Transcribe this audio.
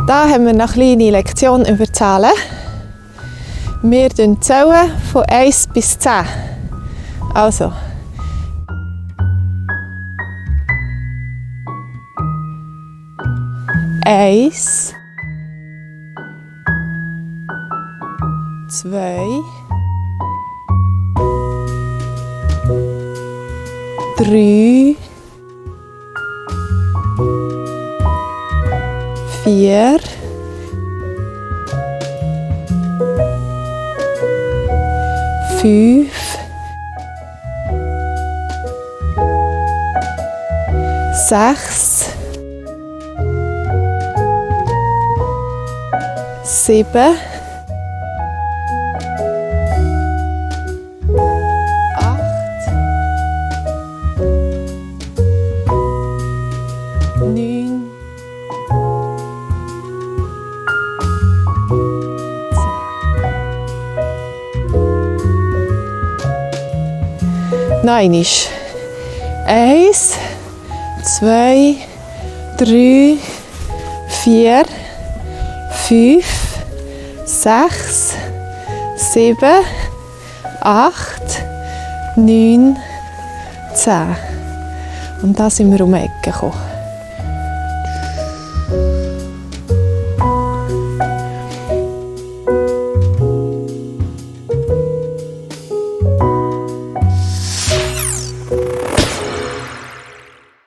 Da haben wir eine kleine Lektion über Zahlen. Wir zählen von 1 bis 10. Also. Eins, 2, 3, 4, 5, 6, 7, 8, 9, 10. Noch einmal. 1, 2, 3, 4, 5, 6, 7, 8, 9, 10. Und da sind wir um die Ecke gekommen.